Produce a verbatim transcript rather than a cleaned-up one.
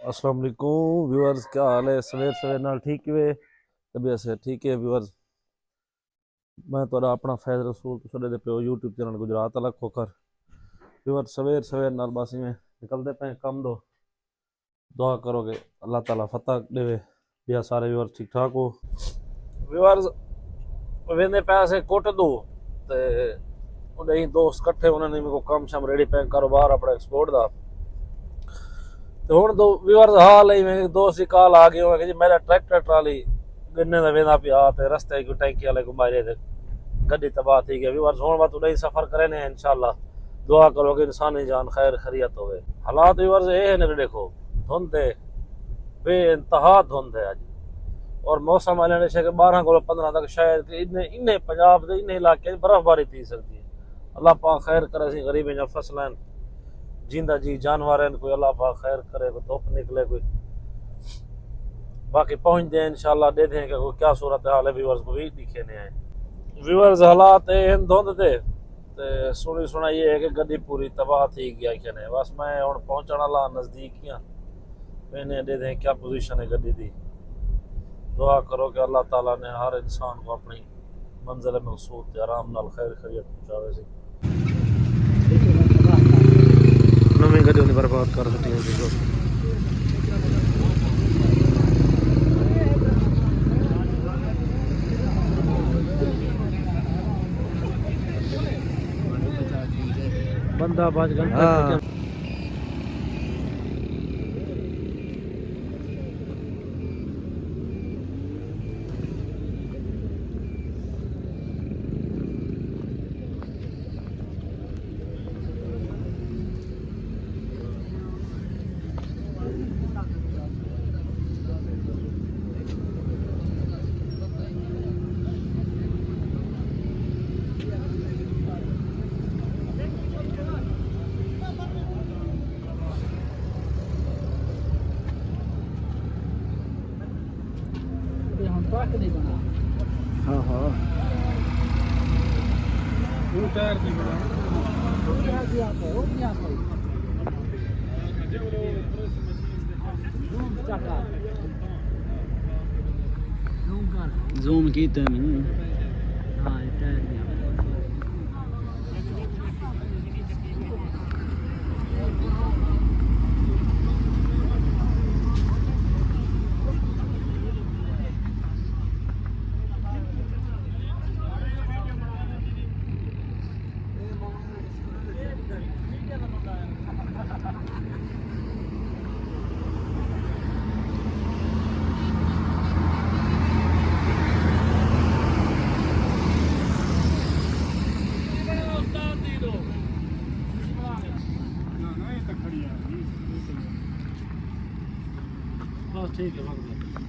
السلام علیکم ویورز، کیا حال ہے؟ سویر سویر نال ٹھیک وے؟ طبیعت صحت ٹھیک ہے ویورز؟ میں تہاݙا اپݨا فیض رسول، تساں ݙیہدے پئے ہو یوٹیوب چینل گجرات والا کھوکھر۔ ویورز، سویر سویر نال بس ایویں نکلدے پئے کم دو، دعا کرو کہ اللہ تعالیٰ فتح ݙیوے۔ ٻیا سارے ویورز ٹھیک ٹھاک ہو؟ ویورز، ویندے پئے سے کوٹ دو، تے اݙے ہی دوست کٹھے، انہاں نے میکوں کم شم ریڑھی پئے، کاروبار اپݨا ایکسپورٹ دا۔ تے ہݨ دو ویورز حال ہے، میرے دوست دی کال آ ڳئی ہوئے کہ جی میرا ٹریکٹر ٹرالی گنے دا ویندا پیا تے رستے کوئی ٹینکی والے کو مارے تے گڈی تباہ تھی ڳئی۔ ویورز، ہݨ وت اݙے ہی سفر کرینے ہیں انشاءاللہ۔ دعا کرو کہ انسانی جان خیر خیریت ہوئے۔ حالات ویورز اے ہیں، ݙیکھو، دھند ہے، بے انتہا دھند ہے اڄ۔ اور موسم والے نے کہ ٻارہاں کولوں پندرہ تک شاید کہ انہیں، انہیں پنجاب دے انہیں علاقے وچ برف باری تھی سڳدی ہے۔ اللہ پاک خیر کرے، اسی غریبیں جا فصلاں جیندا جی جانور ہیں، کوئی اللہ پاک خیر کرے، کوئی دھپ نکلے، کوئی باقی پہنچدے ہیں انشاءاللہ، ݙیہدے ہیں کہ کوئی کیا صورت حال ہے، ویورز کو بھی ݙکھینے ہیں۔ ویورز، حالات اے ہیں دھند دے، تے سݨی سݨائی اے ہے کہ گڈی پوری تباہ تھی ڳئی کنے۔ بس میں ہݨ پہنچݨ والا، نزدیک ہی ہاں۔ میں نے ݙیہدے کیا پوزیشن ہے گڈی دی۔ دعا کرو کہ اللہ تعالیٰ نے ہر انسان کو اپݨی منزل مقصود تے آرام نال خیر خیریت پہنچاوے سی۔ نویں گڈی ہوندی برباد کر سٹی ہوندی۔ بندہ بچ ڳیا۔ ہاں۔ یہ ہم ٹرک نہیں بنا۔ ہاں، ہاں۔ وہ ٹائر نہیں بنا۔ وہ ٹائر بھی آتا ہے، وہ بھی آتا ہے۔ زوم کیتے میں۔ ہاں، یہ ٹائر بھی آتا ہے۔ بس ٹھیک ہے، بس، بس۔